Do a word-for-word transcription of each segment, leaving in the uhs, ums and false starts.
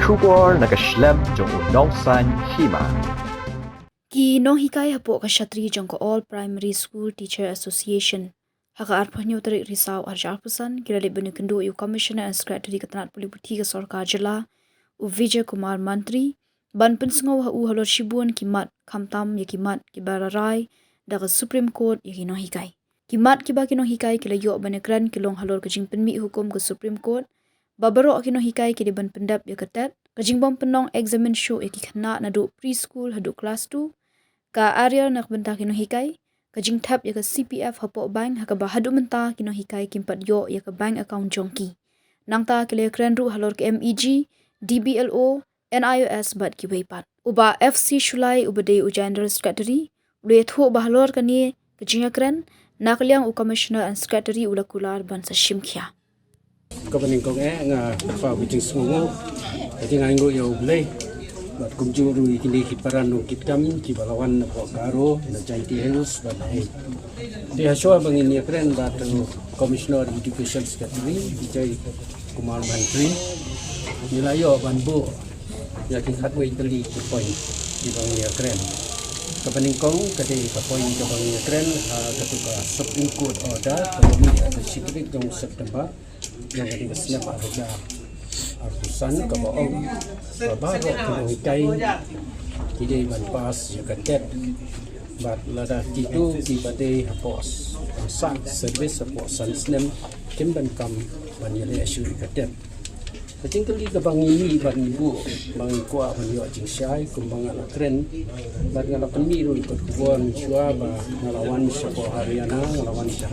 Khubor na ka shlem jong u nongsaiñ hima. Ki nonghikai hapoh ka shatri jong ka All Primary School Teacher Association ha ka arphew hynñiew tarik Risaw arhajar arphew san ki la leit ban ïakynduh ïa u Commissioner and Secretary ka tnat pule puthi ka sorkar jylla, u Vijay Kumar Mantri, ban pynsngew ha u halor shibun ki mat, khamtam ïa ki mat kiba la rai da ka Supreme Court ïa ki nonghikai. Ki mat kiba ki nonghikai ki la ïoh ban ïakren ki long halor ka jingpynmih hukum ka Supreme Court ba baroh ki nonghikai ki dei ban pyndep ïa ka TET, ka jingbym pynlong examen shuh ïa ki khynnah naduh preschool haduh class two, ka arrear na ka bynta ki nonghikai, ka jingthep ïa ka C P F hapoh bank, ha kaba haduh mynta ki nonghikai kim pat ïoh ïa ka bank account jong ki. Nangta ki la ïakren ruh halor ka M E G, D B L O, N I O S bad kiwei pat. U Bah F C Shullai uba dei u General Secretary u la ïathuh ba halor kane ka jingïakren, na ka liang u Commissioner and Secretary u la kular ban sa shim khia. Kaba nyngkong eh nga kyrpad ka jingsngewnguh, ka jingainguh ïa U Blei. Bad kumjuh ruh ïa kine ki para nongkitkam kiba la wan na Garo, na Jaintia Hills bad na Dei hashwa ba ngin ïakren bad u Commissioner Education Secretary, Vijay Kumar Mantri. Ngi la ïoh ban buh ïa ki khatwei tylli ki point kiba ngin ïakren. Kaba nyngkong ka dei ka point kaba ngin ïakren ha katu ka Supreme Court order kaba mih ha ka shi tarik jong September jong ka dei ka snem arhajar arphew san kaba ong ba baroh ki nonghikai ki dei ban pass ïa ka TET. Bad lada kitu kiba dei hapoh s-, sah service hapoh san snem kim donkam ban ïaleh shuh ïa ka TET. Ka jingkylli kaba ngi mih bad ngi buh ba ngi kwah ban ïoh jingshai kumba nga la kren bad nga la pynmih ruh ïa ka khubor mynshuwa ba nga la wan shapoh Haryana, nga la wan sha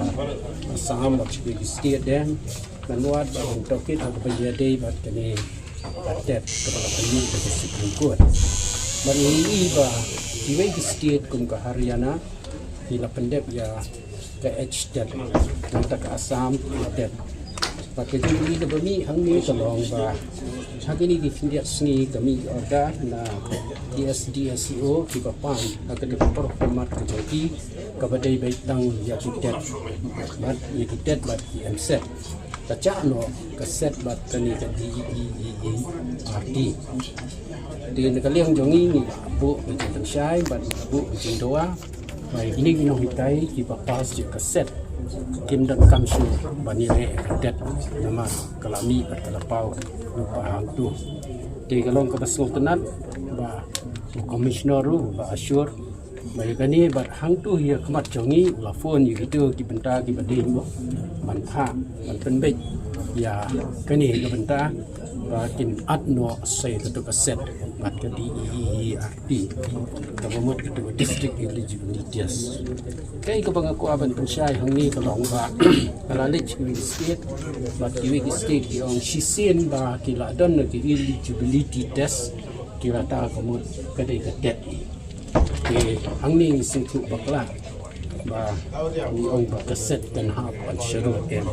Assam bad sha ki state de. Ngan wad bad ngan tohkit ha kaba ïadei bad kane ka TET kaba la pynmih da ka Supreme Court. Bad ngi ïohi ba kiwei ki state kum ka Haryana ki la pyndep ïa ka H TET, nangta ka Assam ka TET. Bad ka jingkylli kaba mih hangne ka long ba ha kine ki khyndiat sngi ka mih order na T S D S E O kiba pan ha kata ka por format ka jong ki kaba dei beit tang ïa ki TET bad ïa ki TET bad ki MCET. Ka chah noh ka SET bad kane ka DEET. Te na ka liang jong ngi ngi la buh ka jingpynshai bad ngi la buh ka jingdawa ba ïa kine ki nonghikai kiba pass ïa ka SET kim donkam shuh ban ïaleh ïa ka TET namar ka la mih bad ka la paw lypa hangtu. Te ka long kaba sngewtynnat ba u Commissioner ruh u la assure ba ïa kane bad hangtu hi ha khmat jong ngi u la phone ïa kito ki bynta kiba dei mo ban phah ban pynbeit ïa kane ka bynta ba kin add noh sa ïa kato ka SET bad ka DEET kaba mut kato ka District Eligibility Test. Kaei kaba nga kwah ban pynshai hangne ka long ba nga la leit sha kiwei ki state bad kiwei ki state ki ong shisien ba ki la don na ki eligibility test ki la ta ka mut ka dei ka TET. Te hangne ngi sngewthuh bakla ba ngi ong ba ka SET kan hap ban sha ruh em.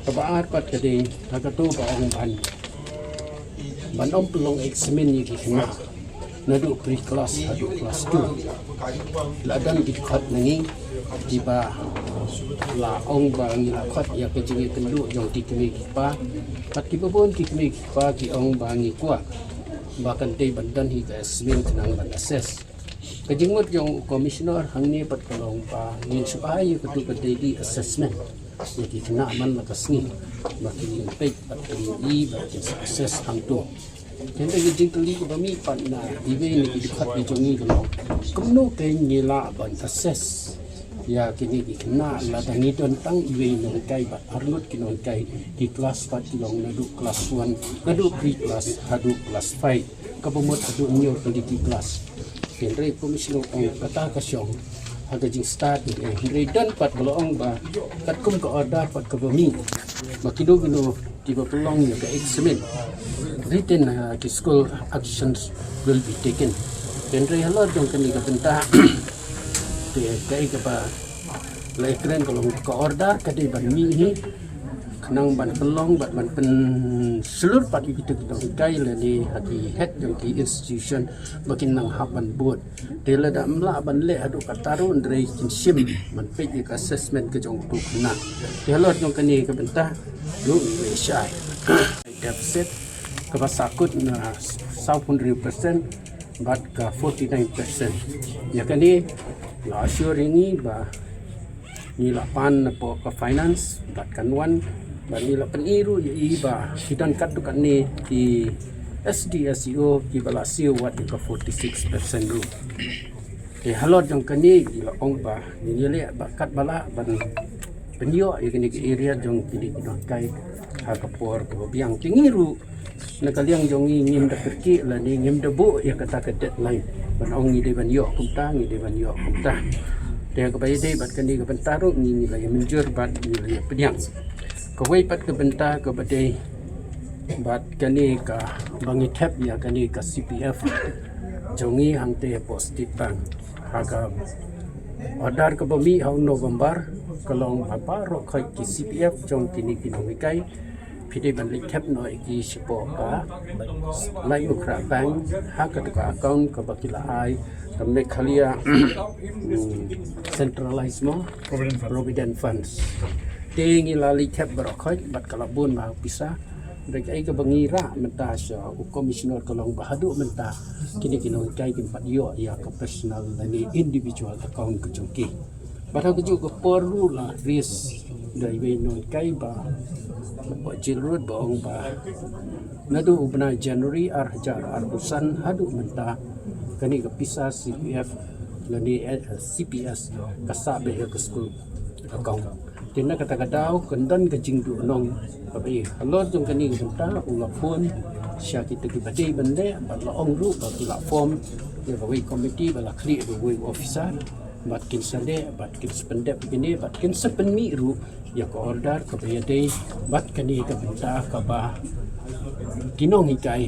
Kaba ar pat ka dei ha kato ba ong ban ban ym pynlong examen ïa ki khynnah naduh pre class haduh class two. La don ki dkhot na ngi kiba la ong ba ngi la khot ïa ka jingïakynduh jong ki kmie ki kpa. Bad kiba bun ki kmie ki kpa ki ong ba ngi kwah ba kan dei ban don hi ka examen khnang ban assess. Ka jingmut jong u Commissioner hangne pat ka long ba ngin shu ai ïa katu ka daily assessment ïa ki khynnah man la ka sngi ba kin peit bad kin ïohi bad kin assess hangtu. Te hynrei ka jingkylli kaba mih pat na iwei na ki dkhot ki jong ngi ka long kumno kein ngi lah ban assess ïa kine ki khynnah lada ngi don tang iwei nonghikai bad arngut ki nonghikai, ki class pat ki long naduh class one naduh pre class haduh class five. Kaba mut haduh hynñiew tylli ki class. Hynrei Commissioner ong kata ka shong ha ka jingstad, hynrei don pat ba la ong ba katkum ka order pat kaba mih ba kino kino kiba pynlong ïa ka examen written, uh, ki school actions will be taken. Hynrei halor jong kane ka bynta te kaei kaba la ïakren ka long ka order ka dei ban mih hi khnang ban pynlong bad ban pynshlur pat ïa kito ki nonghikai lane ha ki head jong ki institution ba kin nang hap ban bud. Te lada ym lah ban leh haduh katta ruh hynrei kin shim ban peit ïa ka assessment ka jong uto u khynnah. Te halor jong kane ka bynta ruh ngi ïa shai deficit kaba sahkut na sawphew hynriew percent bad ka forty nine percent. Ïa kane la assure ïa ngi ba ngi la pan napoh ka finance bad kan wan bad ngi la pyni ruh ïa i ba ki don katto katne ki S D S E O kiba la siew wat ïa ka forty six percent ruh. Te halor jong kane ngi la ong ba ngin ïaleh bad katba lah ban pynïoh ïa kane ka area jong kine ki nonghikai ha ka por kaba biang. Te ngi ruh na ka liang jong ngi ngim da kyrkieh lane ngim da buh ïa kata ka deadline ban ong ngi dei ban ïoh kumta, ngi dei ban ïoh kumta. Te kaba ïadei bad kane ka bynta ruh ngi, ngi la ïa mynjur bad ngi la ïa pdiang. Kawei pat ka bynta kaba dei bad kane kaba ngi thep ïa kane ka C P F jong ngi hangtei hapoh State Bank. Ha ka order kaba mih ha u November ka long ba baroh khoit ki C P F jong kine ki nonghikai phi dei ban leit thep noh ïa ki shapoh ka Laitumkhrah Bank ha kata ka account kaba ki la ai ka Meghalaya, mm, Centralized mo? Provident Fund. Provident Funds. Te ngi la leit thep baroh khoit bad ka la bun bha pisa. Hynrei kaei kaba ngi rah mynta sha u Commissioner ka long ba haduh mynta kine ki nonghikai kim pat ïoh ïa ka personal lane individual account ka jong ki. Bad ha kajuh ka por ruh la raise da iwei i nonghikai ba, ba jil ruh ba ong ba naduh u bnai January ar hajar arphew san haduh mynta kane ka pisa C P F lane, eh, C P S ka sah beit ha ka school account. Te na kata ka daw kan don ka jingduhnong kaba ïa halor jong kane ka bynta u la phone sha kita kiba dei ban leh bad la ong ruh ba ki la form ïa kawei committee ba la khlieh da uwei u officer bad kin sa leh bad kin sa pyndep ïa kine bad kin sa pynmih ruh ïa ka order kaba ïadei bad kane ka bynta kaba ki nonghikai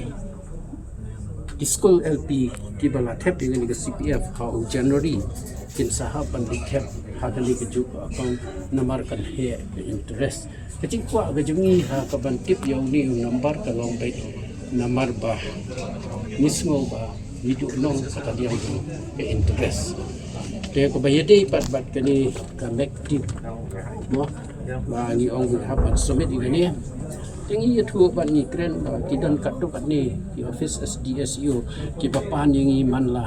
ki skul L P kiba la thep ïa kane ka C P F ha u January kin sa hap ban leit thep ha kane kajuh ka account namar kan heh ka interest. Ka jingkwah ka jong ngi ha kaban tip ïa une u number ka long beit namar ba ngi sngew ba ngi duhnong ha ka liang jong ka interest. Te kaba ïadei pat bad kane ka MACTIP mo, ba ngi ong ngi hap ban submit ïa kane. Te ngi ïathuh bad ngi kren ba ki don katto katne ki office S D S E O kiba pan ïa ngi man la,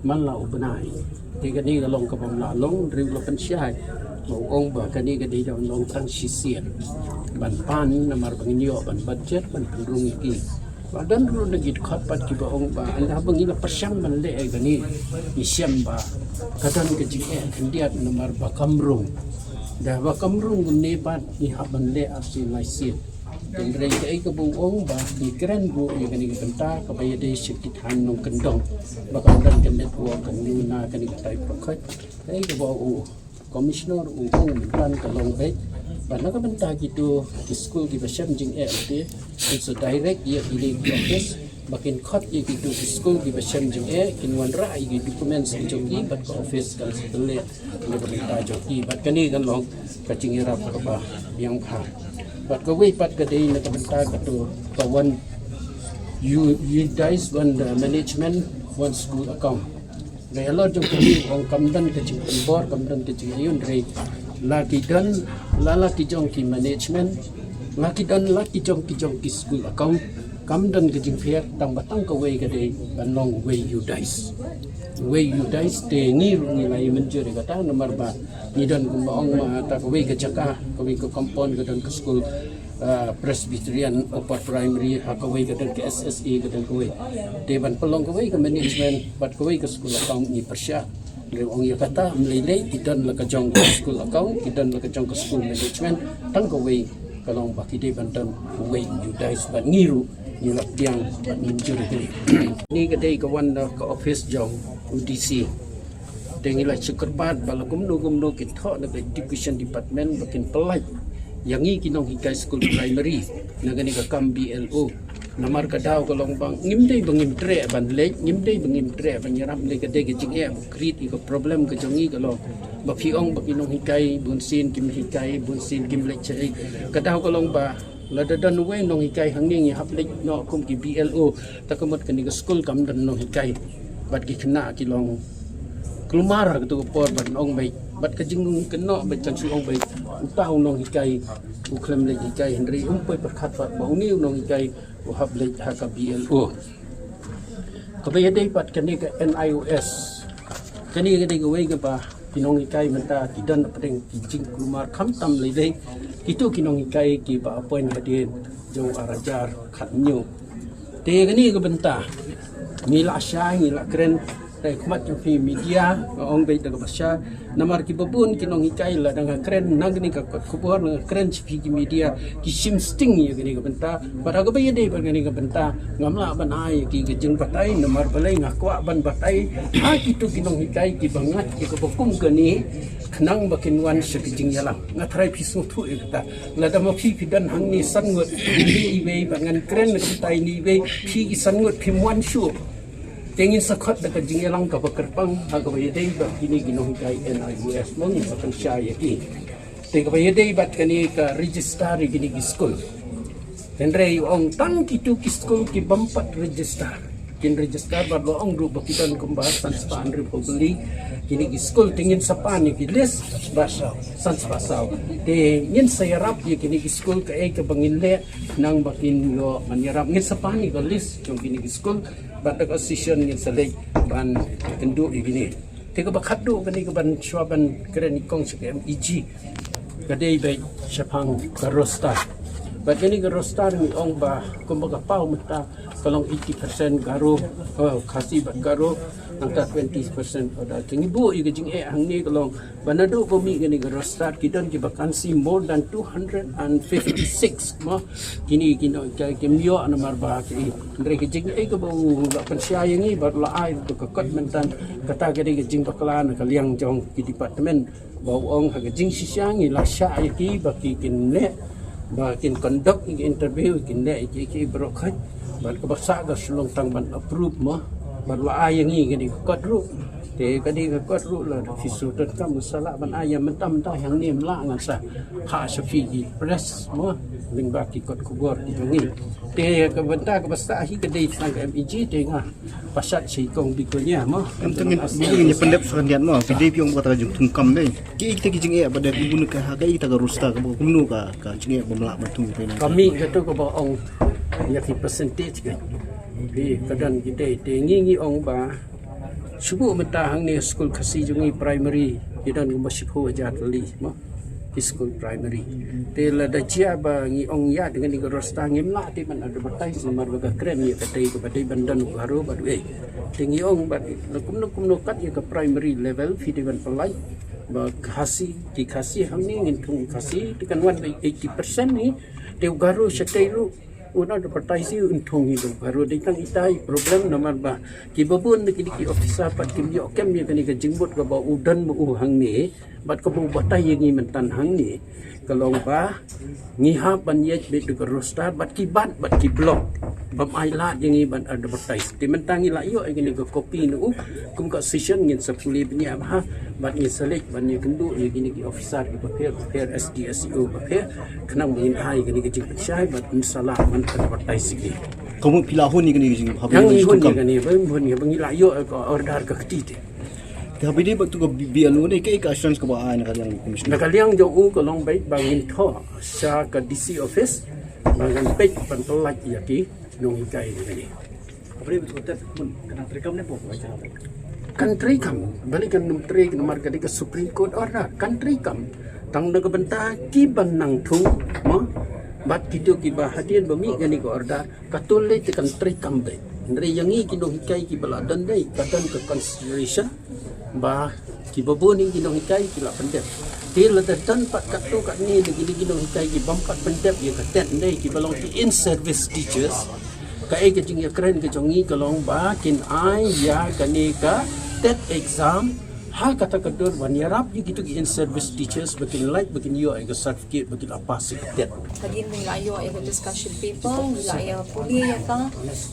man la u bnai. Te kane ka long kaba ym lah long, hynrei u la pynshai ba u ong ba kane ka dei ban long tang shisien ban pan namar ba ngin ïoh ban budget ban pynrung ïa ki. Ba don ruh na ki dkhot pat kiba ong ba ynda ba ngi la pyrshang ban leh ïa kane ngi shem ba ka don ka jingeh khyndiat namar ba kam rung. Da ba kam rung kumne pat ngi hap ban leh arsien laisien. Hynrei kaei kaba u ong ba ngi kren ruh ïa kane ka bynta kaba ïadei sha ki thaiñ nongkyndong ba kam don ka network ka nuna kane ka type ka khot. Kaei kaba u Commissioner u ong mynta ka long beit ba na ka bynta kito ki skul kiba shem jingeh te kin sa direct ïa kine ki office ba kin khot ïa kito ki skul kiba shem jingeh kin wanrah ïa ki documents ki jong ki bad ka office kan sa leh na ka bynta jong ki. Bad kane kan long ka jingïarap kaba biang bha. Bad kawei pat ka dei na ka bynta kato ka one U-, UDISE, one, uh, management, one school account. Hynrei halor jong kane ong kam don ka jingpynbor, kam don ka jingaiu, hynrei la ki don, la la ki jong ki management, la ki don la ki jong ki jong ki school account, kam don ka jingpher tang ba tang kawei ka dei ban long uwei UDISE. Uwei UDISE te ngi ruh ngi la ïa mynjur ïa kata namar ba ngi don kumba ong ma ta kawei ka jaka, kawei ka compound ka don ka school, ah, Presbyterian Upper Primary, ha kawei ka don ka S S A ka don kawei. Te ban pynlong kawei ka management bad kawei ka school account ngi pyrshah. Hynrei ong ïa kata ym lei lei, ki don la ka jong ka school account, ki don la ka jong ka school management, tang kawei ka long ba ki dei ban don uwei UDISE bad ngi ruh ngi la pdiang bad ngi mynjur ïa kane. Kane ka dei ka wan na ka office jong u D C. Te ngi la shu kyrpad ba la kumno kumno kin thoh na ka education department ba kin pynlait ïa ngi ki nonghikai school primary na kane ka kam B L O. Namar ka daw ka long ba ngim dei ba ngim treh ban leit, ngim dei ba ngim treh ban ïarap, hynrei ka dei ka jingeh ba create ïa ka problem ka jong ngi ka long ba phi ong ba ki nonghikai bunsien kim hikai, bunsien kim leit shaei. Ka daw ka long ba lada don uwei nonghikai hangne ngi hap leit noh kum ki B L O, ta ka mut kane ka skul kam don nonghikai. Bad ki khynnah ki long kulmar ha kato ka por ban ong beit. Bad ka jingkynnoh beit kan shu ong beit uta u nonghikai u khlem leit hikai, hynrei um poi pyrkhat pat ba une u nonghikai U hap leit ha ka B L O. Kaba ïadei bad kane ka N I O S. Kane ka dei kawei kaba ki nonghikai mynta ki don hapdeng ki jingkulmar khamtam lei lei. Kito ki nonghikai kiba appoint hadien jong ar hajar khathynñiew. Te kane ka bynta ngi la shai, ngi la kren da khmat jong phi media, nga ong beit da kaba shai. Namar kiba bun ki nonghikai lada nga kren na kane ka kot khubor, nga kren sha phi ki media, ki shim sting ïa kane ka bynta. Bad ha kaba ïadei bad kane ka bynta ngam lah ban ai ïa ki ka jingbatai, namar balei nga kwah ban batai ha kito ki nonghikai kiba ngat ïa kaba kum kane, khnang ba kin wan sha ka jingïalang. Nga tharai phi sngewthuh ïa kata. Lada ma phi phi don hangne san ngut, phi iwei, bad ngan kren na ka bynta ine iwei, phi ki san ngut phim wan shuh. Te ngin sa khot da ka jingïalang kaba kyrpang ha kaba ïadei bad kine ki nonghikai N I O S, mo, ngin sa pynshai ïa ki. Te kaba ïadei bad kane ka register ïa kine ki skul. Hynrei ong tang kito ki skul ki bym pat register, kin register bad ba ong ruh ba ki don kumba san spah hynriew phew tylli kine ki skul, te ngin sa pan ïa ki list ba san spah saw. Te ngin sa ïarap ïa kine ki skul kaei kaba ngin leh, khnang ba kin ïoh ban ïarap. Ngin sa pan ïa ka list jong kine ki skul bad da ka session ngin sa leit ban kynduh ïa kine. Te kaba khatduh kane kaban shuwa ban kren ïa kong sha ka M E G, ka dei beit shaphang ka roster. Bad kane ka roster ngi ong ba kumba ka paw mynta ka long eighty percent Garo, oh, Khasi bad Garo, nangta twenty percent Pradar. Te ngi buh ïa ka jingeh hangne ka long ba naduh ba mih kane ka roster ki don ki vacancy more than two hundred and fifty-six, mo. Kine ki nonghikai kim ïoh namar ba ki, hynrei ka jingeh kaba u la pynshai ïa ngi bad la ai ka kot mynta, kata ka dei ka jingbakla na ka liang jong ki department. Ba u ong ha ka jingshisha ngi la shah ïa ki ba ki kin leh, ba kin conduct ïa ki interview, kin leh ïa ki, ki baroh khoit. Bad kaba sah ka shu long tang ban approve, mo. Bad la ai ïa ngi kane ka kot ruh. Te kane ka kot ruh lada phi shu donkam sa lah ban ai ïa mynta mynta, hangne ym lah ngan sa phah sha phi ki press, mo, lyngba ki kot khubor ki jong ngi. Te ka bynta kaba sah hi ka dei tang ka M E G, te nga pashat sha i kong Bikonia, mo. Em, tang ngin, ngin ïa pyndep sa khyndiat, mo. Phi dei phi ong ba kata ka jingthung kam dei. Ki, kita ki jingeh ba dei, ki bun ka ha ka, kita ka roster kaba kumno ka, ka jingeh ba ym lah ban thung te. Kami kata kaba ong ïa ki percentage ka. Phi, ka don ki dei, te ngi ngi ong ba shu buh mynta hangne skul Khasi jong ngi primary, ki don kumba shiphew hajar tylli, mo. Ki skul primary. Te lada jia ba ngi ong ïa, te kane ka roster ngim lah te ban advertise namar ba ka kren ïa ka dei kaba dei ban don u Garo bad u ei. Te ngi ong bad la kumno kumno kat ïa ka primary level phi dei ban pynlait ba Khasi, ki Khasi hangne ngin thung Khasi, te kan wan ba eighty percent hi. Te u Garo shatei ruh un advertise hi, un thung hi ba u Garo. Dei tang ita i problem namar ba kiba bun na kine ki officer pat kim ïoh kem ïa kane ka jingmut kaba u don ma u hangne. Bad kaba u batai ïa ngi mynta hangne ka long ba ngi hap ban ïaid beit da ka roster bad ki bat bad ki block bym ai lad ïa ngi ban advertise. Te mynta ngi la ïoh ïa kane ka copy na u, kum ka session ngin sa pule bniah bha bad ngin sa leit ban ïakynduh ïa kine ki officer kiba pher bapher, S D, S E O bapher, khnang ba ngin ai ïa kane ka jingpynshai bad ngin sa lah ban advertise ïa ki. Ka mut phi la hun ïa kane ka jing, haba ngi hun ïa kane, ba ngi hun ïa, ba ngi la ïoh ka order ka kti te. Te haba ïadei bad tu ka B-, B L O ne, kaei ka assurance kaba ai na ka liang u Commissioner? Na ka liang jong u ka long beit ba ngin thoh sha ka D C office ba ngan peit ban pynlait ïa ki nonghikai na kane. Haba ïadei bad tu ka tet, kan treikam ne, kan treikam, balei kan nym trei, namar ka dei ka Supreme Court order, kan treikam. Tang na ka bynta kiba nang thung, mo, bad kito kiba hadien ba mih kane ka order, katto lei te kan treikam beit. Hynrei ïa ngi ki nonghikai kiba la don dei, ka don ka consideration ba kiba bun ki nonghikai ki la pyndep. Te lada don pat katto katne na kine ki nonghikai ki bym pat pyndep ïa ka tet dei, kiba long ki in service teachers, kaei ka jingïakren ka jong ngi ka long ba kin ai ïa kane ka tet exam ha kata ka dur ban ïarap ïa kito ki in service teachers ba kin lait ba kin ïoh ïa ka certificate ba ki la pass ïa ka tet. Hadien ba ngi la ïoh ïa ka discussion paper, ngi la ïa pule ïa ka,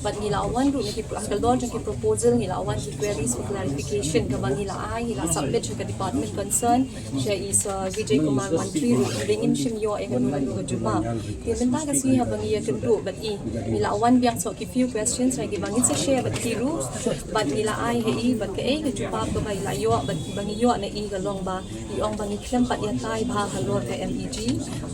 bad ngi la wan ruh na ki pro-, ha ka dor jong ki proposal, ngi la wan ki queries for clarification kaba ngi la ai, ngi la submit sha ka department concern, sha i Sir Vijay Kumar Mantri ruh, hynrei ngim shym ïoh ïa kano kano ka jubab. Te mynta ka sngi haba ngi ïakynduh bad i, ngi la wan biang soh ki few questions, ha kiba ngin sa share bad ki ruh, bad ngi la ai ha i bad kaei ka jubab kaba i la ïoh, Ba ngi ïoh na i ka long ba i ong ba ngi khlem pat ïatai bha halor ka M E G,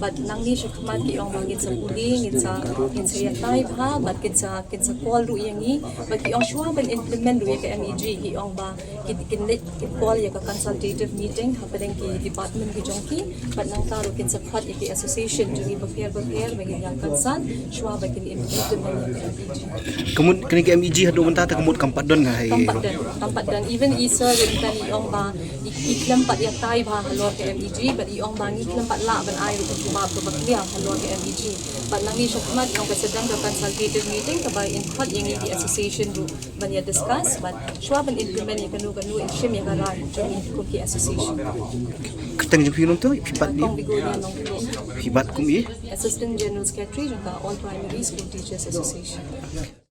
bad nangne shakhmat ki ong ba ngin sa pule, ngin sa, ngin sa ïatai bha, bad kin sa, kin sa call ruh ïa ngi, bad ki ong shuwa ban implement ruh ïa ka M E G, ki ong ba kin, kin leit, kin call ïa ka consultative meeting hapdeng ki department ki jong ki, bad nangta ruh kin sa khot ïa ki association jong ngi bapher bapher ba ngin ïa consult shuwa ba kin implement ïa ka M E G. Ka mut kane ka M E G haduh mynta te ka mut kam pat don nga hai. Kam pat don, kam pat don. Even i sir ruh mynta i ong ba i, i khlem pat ïatai bha halor ka M E G, bad i ong ba ngi khlem pat lah ban ai ruh ka jubab kaba clear halor ka M E G. Bad nangne shakhmat i ong ka sa don ka consultative meeting kaba in khot ïa ngi ki association ruh ban ïa discuss, bad shuwa ban implement ïa kano kano in shim ïa ka rai jong ngi kum ki association. Kyrteng jong phi nongthoh, phi pat ni? Kong Begonia Nongthoh. Phi pat kum i? Assistant General Secretary jong ka All Primary School Teachers Association.